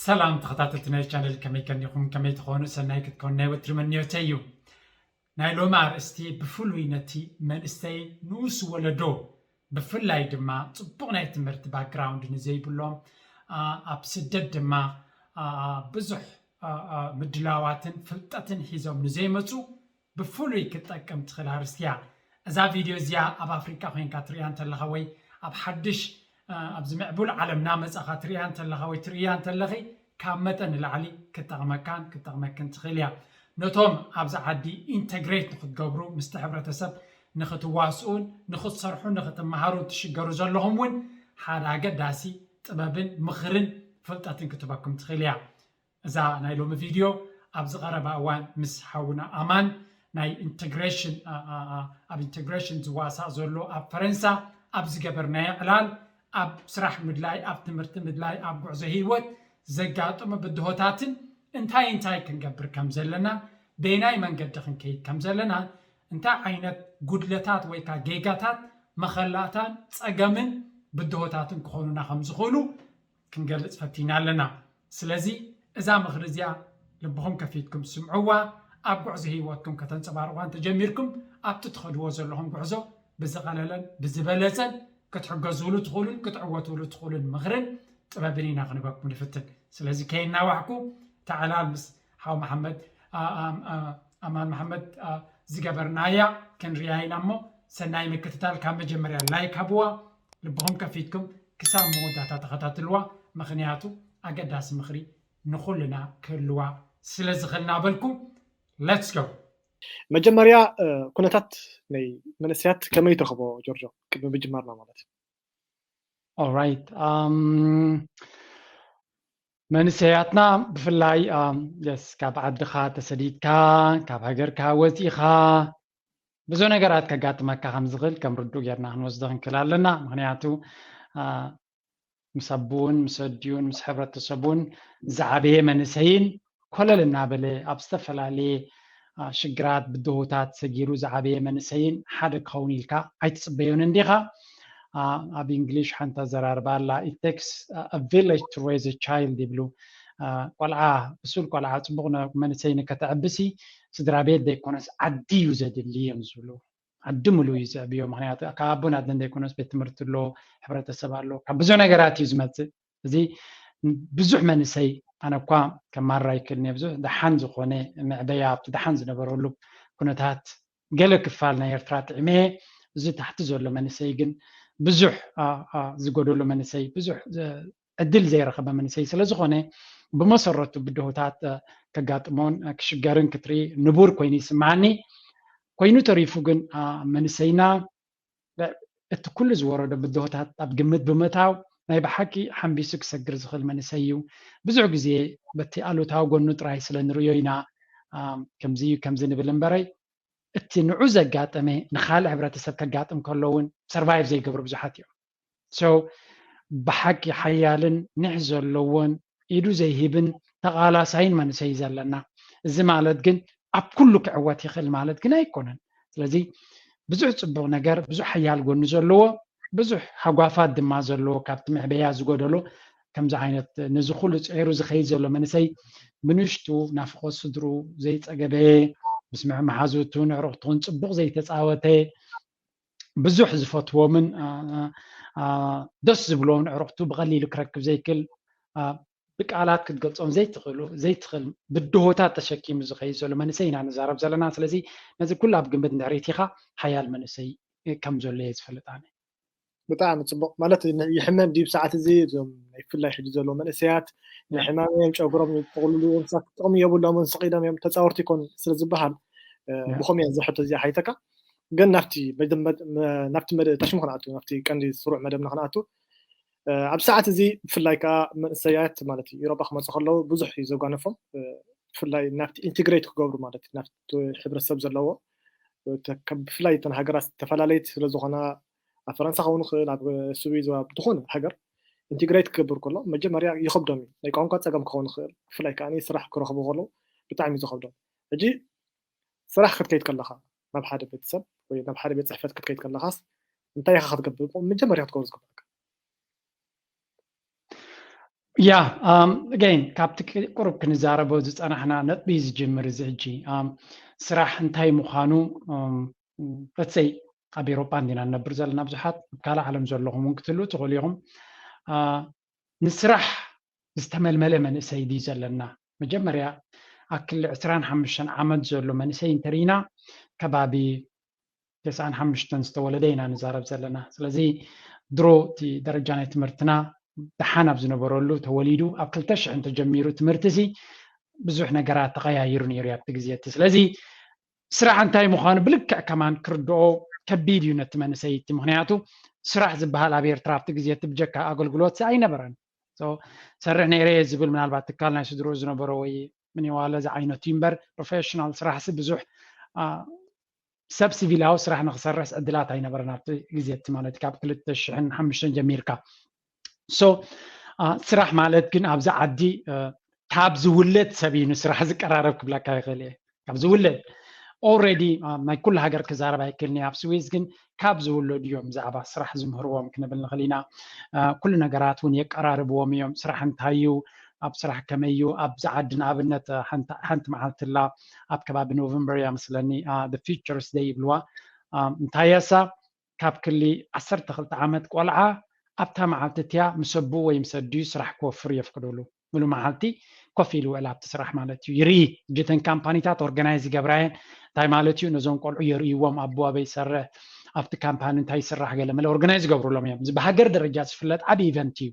ሰላም ተኸታተልቲ ናይ ቻነል፣ ከመይ ከኒኹም? ከመይ ትኾኑ? ሰናይ ክትኮኑ ናይ ወትሪ መኒዮተይ እዩ። ናይ ሎሚ ኣርእስቲ ብፍሉይ ነቲ መንእሰይ ንኡስ ወለዶ፣ ብፍላይ ድማ ጽቡቕ ናይ ትምህርቲ ባክግራውንድ ንዘይብሎም፣ ኣብ ስደት ድማ ብዙሕ ምድላዋትን ፍልጠትን ሒዞም ንዘይመጹ ብፍሉይ ክትጠቅም ትኽእል ኣርእስቲ እያ። እዛ ቪድዮ እዚኣ ኣብ ኣፍሪቃ ኮይንካ ትርእያ እንተለኻ ወይ ኣብ ሓድሽ ኣብዚ ምዕቡል ዓለም እናመጻኻ ትርእያ እንተለኻ ወይ ትርእያ እንተለኺ ካብ መጠን ንላዕሊ ክትጠቕመካን ክትጠቕመክን ትኽእል እያ። ነቶም ኣብዚ ዓዲ ኢንተግሬት ንክትገብሩ ምስቲ ሕብረተሰብ ንክትዋስኡን ንክትሰርሑ ንክትመሃሩ ትሽገሩ ዘለኹም እውን ሓደ ኣገዳሲ ጥበብን ምኽርን ፍልጠትን ክትበኩም ትኽእል እያ። እዛ ናይ ሎሚ ቪድዮ ኣብዚ ቀረባ እዋን ምስ ሓውና ኣማን ናይ ኢንተግሬሽን ኣብ ኢንተግሬሽን ዝዋሳእ ዘሎ ኣብ ፈረንሳ ኣብ ዝገበርናዮ ዕላል ኣብ ስራሕ ምድላይ ኣብ ትምህርቲ ምድላይ ኣብ ጉዕዞ ህይወት ዘጋጥሙ ብድሆታትን እንታይ እንታይ ክንገብር ከም ዘለና በየናይ መንገዲ ክንከይድ ከም ዘለና እንታይ ዓይነት ጉድለታት ወይ ከዓ ጌጋታት መኸላእታን ፀገምን ብድሆታትን ክኾኑና ከም ዝኽእሉ ክንገልፅ ፈቲና ኣለና። ስለዚ እዛ ምኽሪ እዚኣ ልብኹም ከፊትኩም ስምዕዋ። ኣብ ጉዕዞ ህይወትኩም ከተንፀባርቋ እንተጀሚርኩም ኣብቲ ትኸድዎ ዘለኹም ጉዕዞ ብዝቐለለን ብዝበለፀን ክትሕገዝሉ ትኽእሉን ክትዕወትሉ ትኽእሉን ምኽርን ጥበብን ኢና ክንበኩም ንፍትን። ስለዚ ከይናዋሕኩ ተዓላል ምስ ሓው መሓመድ ኣማን መሓመድ ዝገበርናያ ክንርያ ኢና እሞ ሰናይ ምክትታል። ካብ መጀመርያ ላይክ ሃብዋ፣ ልብኹም ከፊትኩም ክሳብ መወዳእታ ተኸታትልዋ፣ ምኽንያቱ ኣገዳሲ ምኽሪ ንኹልና ክህልዋ ስለ ዝኽእል እናበልኩ let's go። መጀመርያ ኩነታት ናይ መንእሰያት ከመይ ትረኽቦ ጆርጆ? ቅድሚ ምጅማርና ማለት እዩ። ኦራይት መንእሰያትና ብፍላይ ስ ካብ ዓድኻ ተሰዲድካ ካብ ሃገርካ ወፂእኻ ብዙ ነገራት ከጋጥመካ ከም ዝኽእል ከም ርዱእ ጌርና ክንወስዶ ክንክእል ኣለና። ምክንያቱ ምስ ኣቦኡን ምስ ኣዲኡን ምስ ሕብረተሰቡን ዝዓበየ መንእሰይን ኮለል እናበለ ኣብ ዝተፈላለየ ሽግራት ብድሆታት ሰጊሩ ዝዓበየ መንእሰይን ሓደ ክኸውን ኢልካ ኣይትፅበዮን እንዲኻ። ኣብ እንግሊሽ ሓንቲ ኣዘራርባ ኣላ፣ it takes a village to raise a child ይብሉ። ቆልዓ ብሱል ቆልዓ ፅቡቕ መንእሰይ ንከተዕብሲ ስድራ ቤት ዘይኮነስ ዓዲ እዩ ዘድሊ እዮም ዝብሉ። ዓዲ ሙሉ እዩ ዘዕብዮ። ምክንያቱ ካብ ኣቦን ኣደን ዘይኮነስ ቤት ትምህርቲ ኣሎ፣ ሕብረተሰብ ኣሎ፣ ካብ ብዙሕ ነገራት እዩ ዝመፅእ። እዚ ብዙሕ መንእሰይ ኣነ እኳ ከማራ ይክልኒ ብዙሕ ደሓን ዝኾነ መዕበያ ኣብቲ ደሓን ዝነበረሉ ኩነታት ገለ ክፋል ናይ ኤርትራ ጥዕመ እዚ ታሕቲ ዘሎ መንእሰይ ግን ብዙሕ ዝጎደሎ መንእሰይ ብዙሕ ዕድል ዘይረኸበ መንእሰይ ስለዝኾነ ብመሰረቱ ብድሆታት ከጋጥሞን ክሽገርን ክትርኢ ንቡር ኮይኑ ይስማዓኒ። ኮይኑ ተሪፉ ግን መንእሰይና እቲ ኩሉ ዝወረዶ ብድሆታት ኣብ ግምት ብምእታው ናይ ብሓቂ ሓንቢሱ ክሰግር ዝኽእል መንእሰይ እዩ። ብዙሕ ግዜ በቲ ኣሉታዊ ጎኑ ጥራይ ስለ ንርእዮ ኢና ከምዚ እዩ ከምዚ ንብል እምበረይ እቲ ንዑ ዘጋጠመ ንኻልእ ሕብረተሰብ ከጋጥም ከሎ እውን ሰርቫይቭ ዘይገብሩ ብዙሓት እዮም። So ብሓቂ ሓያልን ኒሕ ዘለዎን ኢዱ ዘይህብን ተቓላሳይን መንእሰይ እዩ ዘለና። እዚ ማለት ግን ኣብ ኩሉ ክዕወት ይኽእል ማለት ግን ኣይኮነን። ስለዚ ብዙሕ ፅቡቕ ነገር ብዙሕ ሓያል ጎኑ ዘለዎ ብዙሕ ሃጓፋት ድማ ዘለዎ ካብቲ መዕበያ ዝጎደሎ ከምዚ ዓይነት ነዚ ኩሉ ፅዒሩ ዝኸይድ ዘሎ መንእሰይ ብንሽቱ ናፍቆት ስድርኡ ዘይፀገበ ምስ መሓዙቱን ኣዕሩኽቱን ፅቡቕ ዘይተፃወተ ብዙሕ ዝፈትዎምን ደስ ዝብልዎምን ኣዕሩኽቱ ብቐሊሉ ክረክብ ዘይክእል ብቃላት ክትገልፆም ዘይትኽእሉ ዘይትኽእል ብድሆታት ተሸኪሙ ዝኸይድ ዘሎ መንእሰይ ኢና ንዛረብ ዘለና። ስለዚ ነዚ ኩሉ ኣብ ግምት እንድሕር ኢኻ ሓያል መንእሰይ ከም ዘሎ እየ ዝፈልጥ ኣነ። ብጣዕሚ ፅቡቅ ማለት ይሕመን ድዩ ሰዓት እዚ እዞም ናይ ፍላይ ሕጂ ዘለዉ መንእሰያት ናይ ሕማም እዮም ጨጉሮም ጠቅልሉ እዮም ጥቅሚ የብሎምን ስቂሎም እዮም ተፃወርቲ ይኮኑ ስለ ዝበሃል ብከም እያ ዝሕቶ እዚኣ ሓይተካ ግን ናብቲ ናብቲ ታሽሙ ክንኣቱ ናብቲ ቀንዲ ስሩዕ መደብና ክንኣቱ ኣብ ሰዓት እዚ ብፍላይ ከዓ መንእሰያት ማለት እዩ ኢሮጳ ክመፁ ከለዉ ብዙሕ እዩ ዘጓነፎም ብፍላይ ናብቲ ኢንቴግሬት ክገብሩ ማለት ናብቲ ሕብረተሰብ ዘለዎ ብፍላይ እተን ሃገራት ዝተፈላለየት ስለዝኮና ኣብ ፈረንሳ ክኸውን ይኽእል ኣብ ስዊዝ ኣብ ዝኾነ ሃገር ኢንቴግሬት ክገብር ከሎ መጀመርያ ይኸብዶም እዩ ናይ ቋንቋ ፀገም ክኸውን ይኽእል ብፍላይ ከዓ ስራሕ ክረኽቡ ከለዉ ብጣዕሚ እዩ ዝኸብዶም ሕጂ ስራሕ ክትከይድ ከለኻ ናብ ሓደ ቤተሰብ ወይ ናብ ሓደ ቤት ፅሕፈት ክትከይድ ከለኻስ እንታይ ኢኻ ክትገብር መጀመርያ ክትገብር ዝግባእካ ያ again ካብቲ ቁሩብ ክንዛረቦ ዝፀናሕና ነጥቢ ዝጅምር እዚ ሕጂ ስራሕ እንታይ ምዃኑ በተሰይ ኣብ ኤሮጳ እንዲና ንነብር ዘለና ብዙሓት ኣብ ካልእ ዓለም ዘለኹም እውን ክትህልው ትኽእሉ ኢኹም። ንስራሕ ዝተመልመለ መንእሰይ ድዩ ዘለና? መጀመርያ ኣብ ክሊ ዕስራን ሓሙሽተን ዓመት ዘሎ መንእሰይ እንተርኢና ከባቢ ተስዓን ሓሙሽተን ዝተወለደ ኢና ንዛረብ ዘለና። ስለዚ ድሮ እቲ ደረጃ ናይ ትምህርትና ደሓን ኣብ ዝነበረሉ ተወሊዱ ኣብ ክልተ ሽሕን ተጀሚሩ ትምህርቲ እዚ ብዙሕ ነገራት ተቐያይሩ ነይሩ ኣብቲ ግዜ እቲ። ስለዚ ስራሕ እንታይ ምዃኑ ብልክዕ ከማን ክርድኦ ከቢድ እዩ ነቲ መንእሰይ እቲ። ምኽንያቱ ስራሕ ዝበሃል ኣብ ኤርትራ ኣብቲ ግዜ እቲ ብጀካ ኣገልግሎት ኣይነበረን። ሰርሕ ነይረ ዝብል ምናልባት ትካል ናይ ስድሮ ዝነበሮ ወይ ምንዋለ ዝዓይነቱ እምበር ፕሮፌሽናል ስራሕሲ ብዙሕ ሰብ ሲቪላዊ ስራሕ ንክሰርሕስ ዕድላት ኣይነበረን ኣብቲ ግዜ እቲ ማለት ካብ ክልተ ሽሕን ሓሙሽተን ጀሚርካ። ስራሕ ማለት ግን ኣብዚ ዓዲ ካብ ዝውለድ ሰብ እዩ ንስራሕ ዝቀራረብ ክብለካ ይኽእል እየ። ካብ ዝውለድ already ናይ ኩሉ ሃገር ክዛረብ ኣይክእልን እየ። ኣብ ስዊዝ ግን ካብ ዝውለዱ እዮም ብዛዕባ ስራሕ ዝምህርዎም ክንብል ንኽእል ኢና። ኩሉ ነገራት እውን የቀራርብዎም እዮም። ስራሕ እንታይ እዩ? ኣብ ስራሕ ከመይ እዩ? ኣብዚ ዓዲ ንኣብነት ሓንቲ መዓልቲ ኣላ ኣብ ከባቢ ኖቨምበር እያ መስለኒ Futures Day ይብልዋ። እንታይ እያ እሳ? ካብ ክሊ ዓሰርተ ክልተ ዓመት ቆልዓ ኣብታ መዓልቲ እቲኣ ምስ ኣቦኡ ወይ ምስ ኣዲኡ ስራሕ ክወፍር የፍቅዱሉ። ሙሉ መዓልቲ ኮፍ ኢሉ ውዕል ኣብቲ ስራሕ ማለት እዩ። ይርኢ እጅተን ካምፓኒታት ኦርጋናይዝ ይገብራ እየን። እንታይ ማለት እዩ? ነዞም ቆልዑ የርእይዎም፣ ኣቦ ኣበይ ይሰርሕ፣ ኣብቲ ካምፓኒ እንታይ ይስራሕ፣ ገለ መለ ኦርጋናይዝ ይገብሩሎም እዮም። እዚ ብሃገር ደረጃ ዝፍለጥ ዓቢ ኢቨንት እዩ።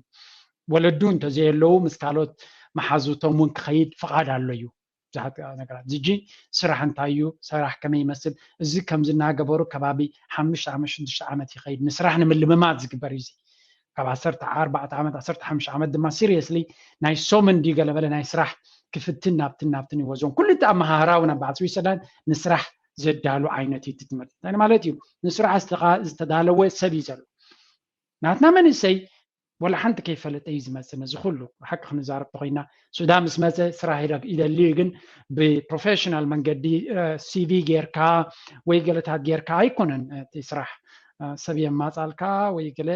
ወለዱ እንተዘየለዉ ምስ ካልኦት መሓዙቶም እውን ክኸይድ ፍቓድ ኣሎ እዩ። ብዙሓት ነገራት ዝጂ ስራሕ እንታይ እዩ፣ ስራሕ ከመይ ይመስል፣ እዚ ከምዚ እናገበሩ ከባቢ ሓሙሽተ ዓመት ሽዱሽተ ዓመት ይኸይድ። ንስራሕ ንምልምማድ ዝግበር እዩ። ካብ ዓሰርተ ኣርባዕተ ዓመት ዓሰርተ ሓሙሽተ ዓመት ድማ ሲሪየስሊ ናይ ሶምን ድዩ ገለመለ ናይ ስራሕ ክፍትን ናብትን ናብትን ይወዝዎም። ኩሉ እቲ ኣመሃህራ እውን ኣብ በዓል ስዊሰርላንድ ንስራሕ ዘዳሉ ዓይነት እዩ እቲ ትምህርቲ። እንታይ ማለት እዩ? ንስራሕ ዝተዳለወ ሰብ እዩ ዘሎ። ናትና መንእሰይ ወላ ሓንቲ ከይፈለጠ እዩ ዝመፅእ። ነዚ ኩሉ ሓቂ ክንዛረብ ተኮይና ሱዳን ምስ መፀ ስራሕ ይደሊ እዩ፣ ግን ብፕሮፌሽናል መንገዲ ሲቪ ጌርካ ወይ ገለታት ጌርካ ኣይኮነን እቲ ስራሕ። ሰብ የማፃልካ ወይ ገለ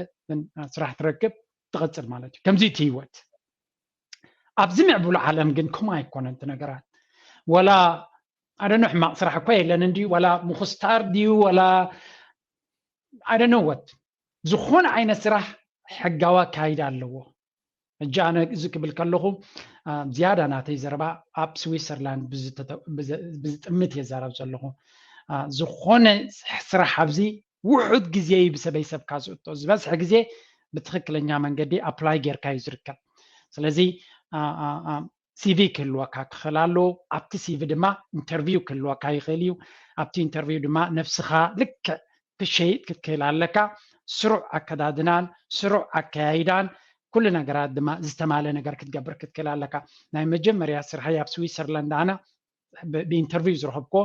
ስራሕ ትረክብ ትቐፅል ማለት እዩ። ከምዚ እቲ ህይወት ኣብዚ ምዕቡል ዓለም ግን ከምኡ ኣይኮነን እቲ ነገራት። ወላ ኣደኖ ሕማቕ ስራሕ እኳ የለን እንድዩ፣ ወላ ምኹስታር ድዩ ወላ ኣደኖ ወት ዝኾነ ዓይነት ስራሕ ሕጋዊ ኣካይዳ ኣለዎ። ሕጂ ኣነ እዚ ክብል ከለኹ ዝያዳ ናተይ ዘረባ ኣብ ስዊሰርላንድ ብዝጥምት እየ ዛረብ ዘለኹ። ዝኾነ ስራሕ ኣብዚ ውሑድ ግዜ እዩ ብሰበይ ሰብካ ዝእቶ። ዝበዝሐ ግዜ ብትኽክለኛ መንገዲ ኣፕላይ ጌርካ እዩ ዝርከብ። ስለዚ ሲቪ ክህልወካ ክኽእል ኣለዎ። ኣብቲ ሲቪ ድማ ኢንተርቪው ክህልወካ ይኽእል እዩ። ኣብቲ ኢንተርቪው ድማ ነብስኻ ልክዕ ክሸይጥ ክትክእል ኣለካ። ስሩዕ ኣከዳድናን ስሩዕ ኣከያይዳን ኩሉ ነገራት ድማ ዝተማለ ነገር ክትገብር ክትክእል ኣለካ። ናይ መጀመርያ ስርሐይ ኣብ ስዊሰርላንድ ኣነ ብኢንተርቪው ዝረኸብኮ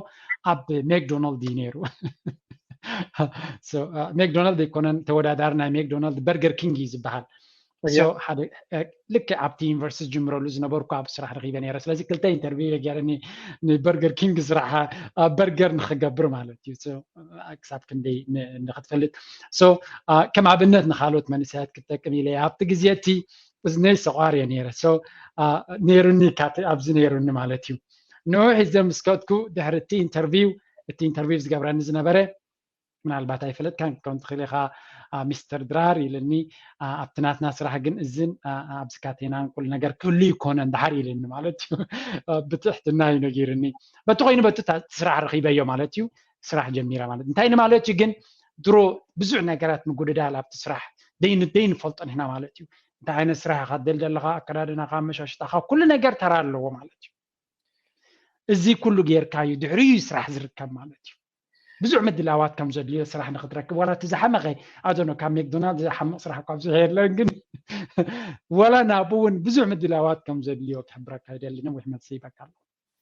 ኣብ ሜክዶናልድ እዩ ነይሩ። ሜክዶናልድ ኣይኮነን ተወዳዳሪ ናይ ሜክዶናልድ በርገር ኪንግ እዩ ዝበሃል። ሓደ ልክዕ ኣብቲ ዩኒቨርሲቲ ዝጅምረሉ ዝነበርኩ ኣብ ስራሕ ረኪበ ነይረ። ስለዚ ክልተ ኢንተርቪው ገይረኒ ንበርገር ኪንግ ስራሕ በርገር ንክገብር ማለት እዩ። ክሳብ ክንደይ ንክትፈልጥ ከም ኣብነት ንካልኦት መንእሰያት ክጠቅም ኢለ ኣብቲ ግዜ እቲ እዝነይ ሰቋር እየ ነይረ። ነይሩኒ ኣብዚ ነይሩኒ ማለት እዩ። ንኡ ሒዘ ምስ ከድኩ ድሕሪ እቲ ኢንተርቪው እቲ ኢንተርቪው ዝገብረኒ ዝነበረ ምናልባት ኣይፈለጥካን ክከውን ትኽእል ኢኻ ሚስተር ድራር ኢልኒ። ኣብቲ ናትና ስራሕ ግን እዝን ኣብዚ ካቴናን ኩሉ ነገር ክህሉ ይኮነ እንድሓር ኢልኒ ማለት እዩ። ብትሕትና እዩ ነጊርኒ። በቲ ኮይኑ በቲ ስራሕ ረኺበዮ ማለት እዩ። ስራሕ ጀሚረ ማለት እንታይ ንማለት እዩ ግን ድሮ ብዙሕ ነገራት ምጉድዳል ኣብቲ ስራሕ ደይንፈልጦ ንሕና ማለት እዩ። እንታይ ዓይነት ስራሕ ኢኻ ትደሊ ዘለኻ፣ ኣከዳድናኻ፣ ኣመሻሽጣኻ ኩሉ ነገር ተራ ኣለዎ ማለት እዩ። እዚ ኩሉ ጌርካ እዩ ድሕሪኡ ስራሕ ዝርከብ ማለት እዩ። ብዙሕ ምድላዋት ከም ዘድልዮ ስራሕ ንክትረክብ ዋላ እቲ ዝሓመቐ ኣዞኖ ካብ ሜክዶናልድ ዝሓምቕ ስራሕ እኳ ብዙሕ የለን ግን ዋላ ናብኡ እውን ብዙሕ ምድላዋት ከም ዘድልዮ ክሕብረካ ይደሊ። ነዊሕ መልሲ ይበካ ኣሎ።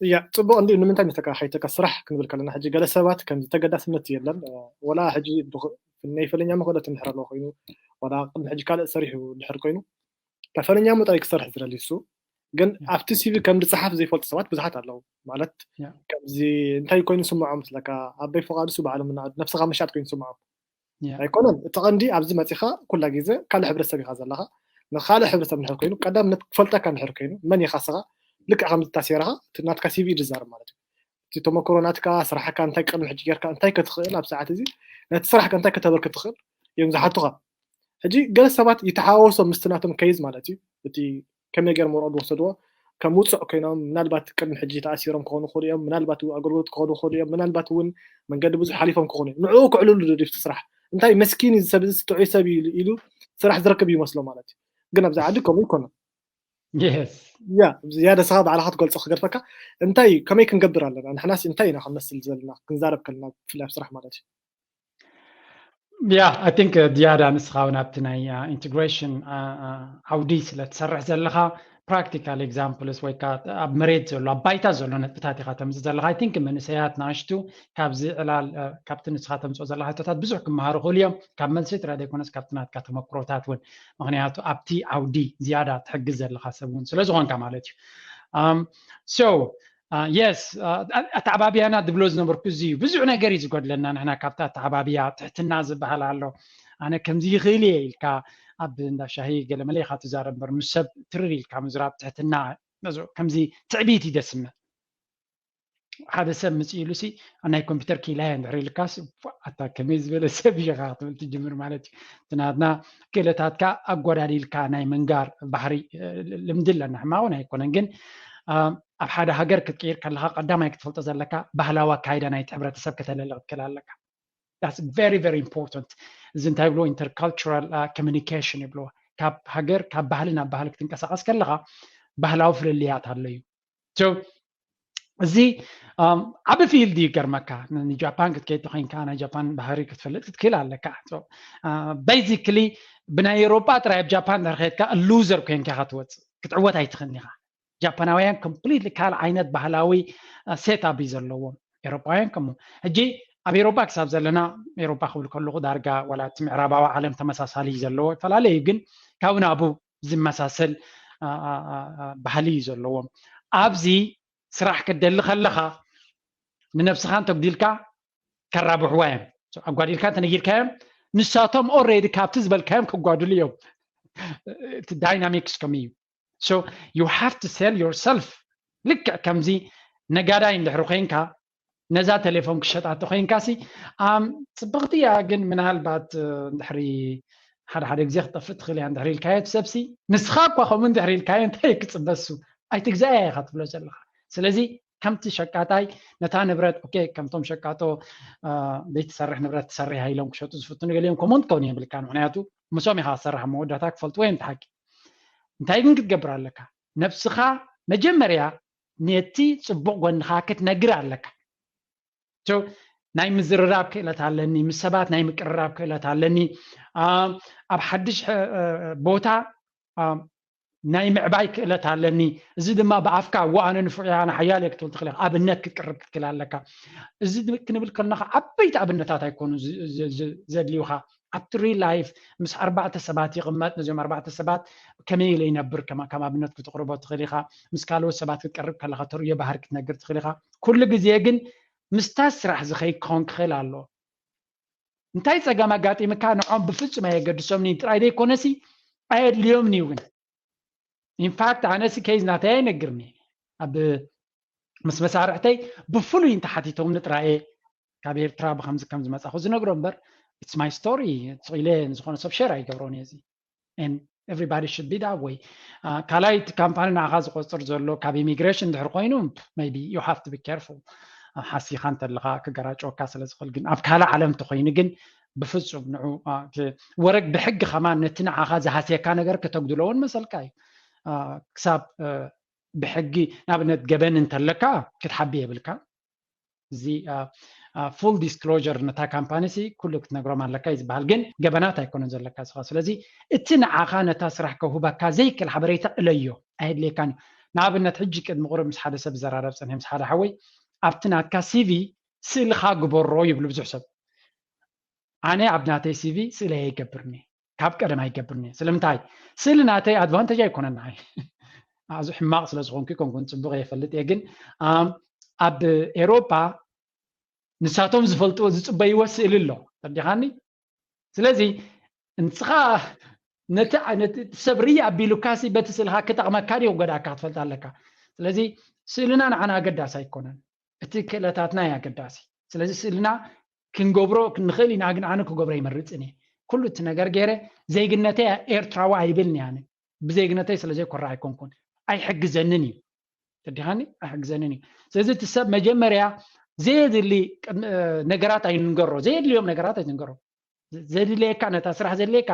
እያ ጽቡቕ እንዲ ንምንታይ መተካ ከይተካ ስራሕ ክንብል ከለና ሕጂ ገለ ሰባት ከም ተገዳስነት የለን ወላ ሕጂ ናይ ፈለኛ መክእለት እንድሕር ኣለዎ ኮይኑ ወላ ቅድሚ ሕጂ ካልእ ሰሪሑ ድሕር ኮይኑ ፈለኛ ጥራይ ክሰርሕ ዝደሊ እሱ ግን ኣብቲ ሲቪ ከም ዝፀሓፍ ዘይፈልጡ ሰባት ብዙሓት ኣለዉ ማለት ከምዚ እንታይ ኮይኑ ስምዖም ስለካ ኣበይ ፍቓዱ ሱ በዓሎም እናቐዱ ነብስኻ መሻጥ ኮይኑ ስምዖም ኣይኮነን እቲ ቀንዲ ኣብዚ መፂኻ ኩላ ግዜ ካልእ ሕብረተሰብ ኢኻ ዘለኻ ንካልእ ሕብረተሰብ እንድሕር ኮይኑ ቀዳምነት ክፈልጠካ እንድሕር ኮይኑ መን ኢኻ ንስኻ ልክዕ ከም ዝታሴራኻ እቲ ናትካ ሲቪ ዝዛረብ ማለት እዩ። እቲ ተመክሮ ናትካ ስራሕካ እንታይ ቅድሚ ሕጂ ጌርካ እንታይ ክትኽእል ኣብ ሰዓት እዚ ነቲ ስራሕካ እንታይ ከተበርክት ትኽእል እዮም ዝሓቱኻ። ሕጂ ገለ ሰባት ይተሓዋወሶም ምስቲ ናቶም ከይዝ ማለት እዩ። እቲ ከመይ ገይሮም ወረቐት ዝወሰድዎ ከም ውፅዕ ኮይኖም ምናልባት ቅድሚ ሕጂ ተኣሲሮም ክኾኑ ይኽእሉ እዮም፣ ምናልባት እውን ኣገልግሎት ክኾኑ ይኽእሉ እዮም፣ ምናልባት እውን መንገዲ ብዙሕ ሓሊፎም ክኾኑ እዮም። ንዕኡ ክዕልሉ ደልዩ እቲ ስራሕ እንታይ መስኪን እዩ ሰብ እዚ ጥዑይ ሰብ እዩ ኢሉ ስራሕ ዝረክብ ይመስሎ ማለት እዩ። ግን ኣብዚ ዓዲ ከምኡ ይኮነ። የስ ያ ዝያዳ ስኻ ባዕልኻ ትገልጾ ክገድፈካ እንታይ እዩ ከመይ ክንገብር ኣለና ንሕናስ እንታይ ኢና ክንመስል ዘለና ክንዛረብ ከለና ብፍላይ ኣብ ስራሕ ማለት እዩ። ያ I think ዝያዳ ንስኻ እውን ኣብቲ ናይ ኢንቴግሬሽን ዓውዲ ስለ ትሰርሕ ዘለኻ ፕራክቲካል ኤግዛምፕልስ ወይ ከዓ ኣብ መሬት ዘሎ ኣብ ባይታ ዘሎ ነጥብታት ኢኻ ተምፅእ ዘለኻ። I think መንእሰያት ንኣሽቱ ካብዚ ዕላል ካብቲ ንስኻ ተምፅኦ ዘለኻ ሕቶታት ብዙሕ ክመሃሩ ክእሉ እዮም። ካብ መልሲ ጥራይ ዘይኮነስ ካብቲ ናትካ ተመክሮታት እውን፣ ምክንያቱ ኣብቲ ዓውዲ ዝያዳ ትሕግዝ ዘለኻ ሰብ እውን ስለ ዝኾንካ ማለት እዩ። So የስ ኣተዓባብያና ድብሎ ዝነበርኩ እዚ እዩ። ብዙሕ ነገር እዩ ዝጎድለና ንሕና ካብቲ ኣተዓባብያ። ትሕትና ዝበሃል ኣሎ። ኣነ ከምዚ ይኽእል እየ ኢልካ ኣብ እንዳ ሻሂ ገለመለ ኢኻ ትዛረብ እምበር ምስ ሰብ ትርር ኢልካ ምዝራብ ትሕትና ከምዚ ትዕቢት እዩ ደስምዕ። ሓደ ሰብ ምፅእ ኢሉ ሲ ናይ ኮምፒውተር ክኢላ እየ እንድሕር ኢልካስ ኣታ ከመይ ዝበለ ሰብ ኢኻ ክትብል ትጅምር ማለት እዩ። እቲ ናትና ክእለታትካ ኣጓዳዲልካ ናይ ምንጋር ባህሪ ልምዲ ኣለና። ሕማቕ እውን ኣይኮነን ግን ኣብ ሓደ ሃገር ክትቅይር ከለካ ቀዳማይ ክትፈልጦ ዘለካ ባህላዊ ኣካይዳ ናይቲ ሕብረተሰብ ከተለሊ ክትክእል ኣለካ። That's very very important። እዚ እንታይ ይብልዎ intercultural communication ይብልዎ። ካብ ሃገር ካብ ባህሊ ናብ ባህሊ ክትንቀሳቀስ ከለካ ባህላዊ ፍልልያት ኣሎ እዩ። እዚ ዓቢ ፊልድ ይገርመካ። ንጃፓን ክትከይድ ተኮይንካ ናይ ጃፓን ባህሪ ክትፈልጥ ክትክእል ኣለካ። Basically ብናይ ኤሮጳ ጥራይ ኣብ ጃፓን ድሕር ከድካ ሉዘር ኮይንካ ኢኻ ትወፅእ። ክትዕወት ኣይትኽእልን ኢኻ። ጃፓናውያን ኮምፕሊትሊ ካልእ ዓይነት ባህላዊ ሴት ኣፕ እዩ ዘለዎም። ኤሮጳውያን ከምኡ። ሕጂ ኣብ ኤሮጳ ክሳብ ዘለና፣ ኤሮጳ ክብል ከለኹ ዳርጋ ዋላ እቲ ምዕራባዊ ዓለም ተመሳሳሊ እዩ ዘለዎ፣ ይፈላለዩ ግን ካብ ናቡ ዝመሳሰል ባህሊ እዩ ዘለዎም። ኣብዚ ስራሕ ክትደሊ ከለኻ ንነብስኻ እንተጉዲልካ ከራብሕዋ እዮም። ኣጓዲልካ እንተነጊርካዮም ንሳቶም ኦሬዲ ካብቲ ዝበልካዮም ክጓድሉ እዮም። እቲ ዳይናሚክስ ከምኡ እዩ። So you have to sell yourself። ልክዕ ከምዚ ነጋዳይ እንድሕሪ ኮይንካ ነዛ ቴሌፎን ክሸጣ ተኮይንካ ሲ ጽብቕቲ እያ ግን ምናልባት እንድሕሪ ሓደ ሓደ ግዜ ክጠፍእ ትኽእል እያ እንድሕሪ ኢልካዮ እቲ ሰብሲ ንስኻ እኳ ከምኡ እንድሕሪ ኢልካዮ እንታይ ክጽበሱ ኣይትግዛእያ ኢኻ ትብሎ ዘለኻ። ስለዚ ከምቲ ሸቃጣይ ነታ ንብረት ኦኬ ከምቶም ሸቃጦ ዘይትሰርሕ ንብረት ትሰርሕ ኢሎም ክሸጡ ዝፍትኑ ገሊኦም ከምኡ እንትከውን የብልካ። ምክንያቱ ምሶም ኢኻ ክሰርሕ መወዳእታ ክፈልጥዎ እዮም። ሓቂ እንታይ ግን ክትገብር ኣለካ? ነብስኻ መጀመርያ ነቲ ጽቡቕ ጎንኻ ክትነግር ኣለካ። ናይ ምዝርራብ ክእለት ኣለኒ፣ ምስ ሰባት ናይ ምቅርራብ ክእለት ኣለኒ፣ ኣብ ሓድሽ ቦታ ናይ ምዕባይ ክእለት ኣለኒ። እዚ ድማ ብኣፍካ ዋኣነ ንፉዕ እያ ሓያል እየ ክትብል ትኽእል ኢኻ። ኣብነት ክትቅርብ ክትክእል ኣለካ። እዚ ክንብል ከለና ዓበይቲ ኣብነታት ኣይኮኑ ዘድልዩኻ። ኣብቲ ሪል ላይፍ ምስ ኣርባዕተ ሰባት ይቕመጥ። ነዚኦም ኣርባዕተ ሰባት ከመይ ኢለ ይነብር ከም ኣብነት ክትቕርቦ ትኽእል ኢኻ። ምስ ካልኦት ሰባት ክትቀርብ ከለኻ ተርእዮ ባህሪ ክትነግር ትኽእል ኢኻ። ኩሉ ግዜ ግን ምስታ ስራሕ ዝኸይድ ክኸውን ክኽእል ኣለዎ። እንታይ ፀገም ኣጋጢምካ ንዖም ብፍፁም ኣየገድሶምኒ ጥራይ ዘይኮነሲ ኣየድልዮምኒ እውን። ኢንፋክት ኣነሲ ኬዝ ናተይ ኣይነግርኒ። ኣብ ምስ መሳርሕተይ ብፍሉይ እንተሓቲቶምኒ ጥራየ ካብ ኤርትራ ብከምዚ ከም ዝመፃኹ ዝነግሮ እምበር it's my story ስቕ ኢለ ንዝኾነ ሰብ ሸር ኣይገብሮን እየ። እዚ everybody should be that way። ካልኣይ እቲ ካምፓኒ ንዓኻ ዝቆፅር ዘሎ ካብ ኢሚግሬሽን እንድሕር ኮይኑ maybe you have to be careful። ሓሲኻ እንተለኻ ክገራጨወካ ስለ ዝኽእል ግን ኣብ ካልእ ዓለም እንተኮይኑ ግን ብፍፁም ንዑ ወረግ ብሕጊ ከማን ነቲ ንዓኻ ዝሃስየካ ነገር ከተጉድሎ እውን መሰልካ እዩ። ክሳብ ብሕጊ ንኣብነት ገበን እንተለካ ክትሓቢ የብልካ። እዚ ፉል ዲስክሎር ነታ ካምፓኒ ሲ ኩሉ ክትነግሮም ኣለካ እዩ ዝበሃል። ግን ገበናት ኣይኮነን ዘለካ ስኻ። ስለዚ እቲ ንዓኻ ነታ ስራሕ ከውህበካ ዘይክእል ሓበሬታ እለዮ፣ ኣየድልየካን እዩ። ንኣብነት ሕጂ ቅድሚ ቁሩብ ምስ ሓደ ሰብ ዝዘራረብ ፀኒሐ ምስ ሓደ ሓወይ ኣብቲ ናትካ ሲቪ ስእልኻ ግበሮ ይብሉ ብዙሕ ሰብ። ኣነ ኣብ ናተይ ሲቪ ስእለይ ኣይገብርኒ፣ ካብ ቀደም ኣይገብርኒ። ስለምንታይ? ስእሊ ናተይ ኣድቫንቴጅ ኣይኮነን ንዓይ። ኣዚ ሕማቕ ስለ ዝኾንኩ ይኮንኩን ፅቡቕ የፈልጥ እየ። ግን ኣብ ኤሮፓ ንሳቶም ዝፈልጥዎ ዝፅበይዎ ስእሊ ኣሎ። ተረዲኻኒ? ስለዚ ንስኻ ነቲ ነቲ ሰብ ርእ ኣቢሉካሲ በቲ ስእልካ ክጠቕመካ ድዩ ክጎድኣካ ክትፈልጥ ኣለካ። ስለዚ ስእልና ንዓና ኣገዳሲ ኣይኮነን፣ እቲ ክእለታትና እዩ ኣገዳሲ። ስለዚ ስእልና ክንገብሮ ንኽእል ኢና፣ ግን ኣነ ክገብሮ ይመርፅን እየ። ኩሉ እቲ ነገር ገይረ ዜግነተይ ኤርትራዊ ኣይብልን እየ። ኣነ ብዜግነተይ ስለ ዘይኮራ ኣይኮንኩን፣ ኣይሕግዘንን እዩ። ተዲኻኒ ኣይሕግዘንን እዩ። ስለዚ እቲ ሰብ መጀመርያ ዘየድሊ ነገራት ኣይንንገሮ፣ ዘየድልዮም ነገራት ኣይትንገሮ። ዘድልየካ ነታ ስራሕ ዘድልየካ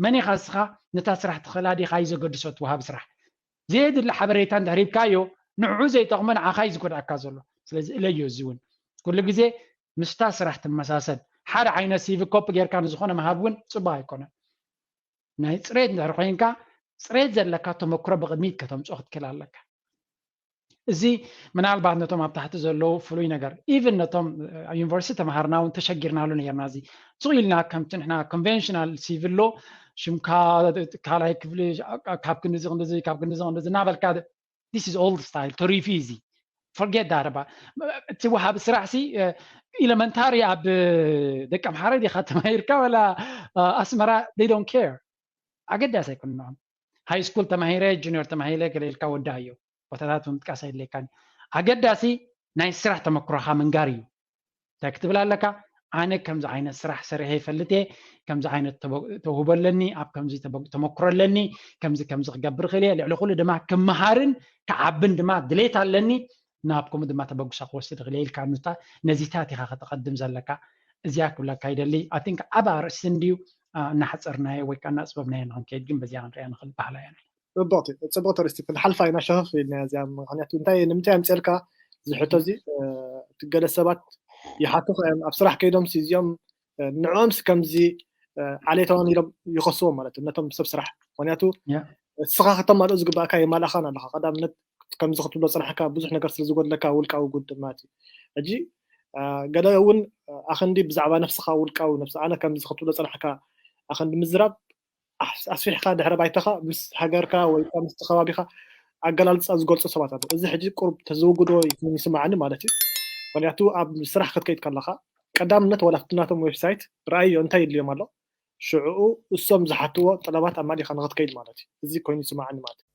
መን ኢኻ እስኻ ነታ ስራሕ ትኽእላ ዲኻ እዩ ዘገድሶ እቲ ወሃቢ ስራሕ። ዘየድሊ ሓበሬታ እንድሕር ሂብካዮ ንዕኡ ዘይጠቕሞ ንዓኻ እዩ ዝጎድኣካ ዘሎ። ስለዚ እለዮ። እዚ እውን ኩሉ ግዜ ምስታ ስራሕ ትመሳሰል። ሓደ ዓይነት ሲቪ ኮፒ ጌርካ ንዝኾነ ምሃብ እውን ፅቡቅ ኣይኮነን። ናይ ፅሬት እንድሕር ኮይንካ ፅሬት ዘለካ ተመክሮ ብቅድሚት ከተምፅኦ ክትክእል ኣለካ። እዚ ምናልባት ነቶም ኣብ ታሕቲ ዘለዉ ፍሉይ ነገር፣ ኢቭን ነቶም ዩኒቨርሲቲ ተምሃርና እውን ተሸጊርናሉ ነርና። እዚ ስቕ ኢልና ከምቲ ንሕና ኮንቨንሽናል ሲቪ ኣሎ ሽምካ ካልኣይ ክፍሊ ካብ ክንዚ ክንዚ ካብ ክንዚ ክንዚ እናበልካ this is old style ተሪፉ እዚ forget that about እቲ ወሃቢ ስራሕ ሲ ኢለመንታሪ ኣብ ደቂ ኣምሓረ ዲኻ ተማሂርካ ወላ ኣስመራ they don't care ኣገዳሲ ኣይኮንኖም ሃይ ስኩል ተማሂረ ጁኒዮር ተማሂረ ገለ ኢልካ ወዳዮ ቦታታት ምጥቃስ ኣይድለካን ኣገዳሲ ናይ ስራሕ ተመክሮኻ ምንጋር እዩ እንታይ ክትብል ኣለካ ኣነ ከምዚ ዓይነት ስራሕ ሰሪሐ ይፈልጥ እየ ከምዚ ዓይነት ተውህቦ ኣለኒ ኣብ ከምዚ ተመክሮ ኣለኒ ከምዚ ከምዚ ክገብር ክእል እየ ልዕሊ ኩሉ ድማ ክመሃርን ክዓብን ድማ ድሌት ኣለኒ ናብ ከምኡ ድማ ተበግሶ ክወስድ ክእል እየ ኢልካ ነዚታት ኢካ ከተቀድም ዘለካ እዚኣ ክብለካ ይደሊ I think ዓብ ኣርእስቲ እንድዩ እናሓፀርናዮ ወይ ከዓ እናፅበብናዮ ንክንከይድ ግን በዚኣ ክንሪኣ ንክእል ባህላ እያ ፅቡቅ ተርስቲ ክንሓልፋ ኢና ሸፈፍ ኢልና እዚኣ ምክንያቱ እንታይ ንምንታይ ኣምፅልካ ዝሕቶ እዚ ገለ ሰባት ይሓቱካ እዮም ኣብ ስራሕ ከይዶም እዚኦም ንዕኦምስ ከምዚ ዓሌታውን ኢሎም ይኸስዎም ማለት ነቶም ሰብ ስራሕ ምክንያቱ እስኻ ከተማልኦ ዝግባእካ የማልእኻን ኣለካ ቀዳምነት ከምዚ ክትብሎ ፅናሕካ ብዙሕ ነገር ስለ ዝጎድለካ ውልቃዊ ጉድ ማለት እዩ ሕጂ ገለ እውን ኣክንዲ ብዛዕባ ነፍስኻ ውልቃዊ ነፍስ ኣነ ከምዚ ክትብሎ ፅናሕካ ኣክንዲ ምዝራብ ኣስፊሕካ ድሕረ ባይታኻ ምስ ሃገርካ ወይ ምስ ከባቢኻ ኣገላልፃ ዝገልፁ ሰባት ኣለዉ እዚ ሕጂ ቁርብ ተዘውግዶ ይስማዓኒ ማለት እዩ ምክንያቱ ኣብ ስራሕ ክትከይድ ከለካ ቀዳምነት ዋላ ኣብቲ ናቶም ዌብሳይት ረኣዮ እንታይ የድልዮም ኣሎ ሽዕኡ እሶም ዝሓትዎ ጠለባት ኣማሊኻ ንክትከይድ ማለት እዩ እዚ ኮይኑ ይስማዓኒ ማለት እዩ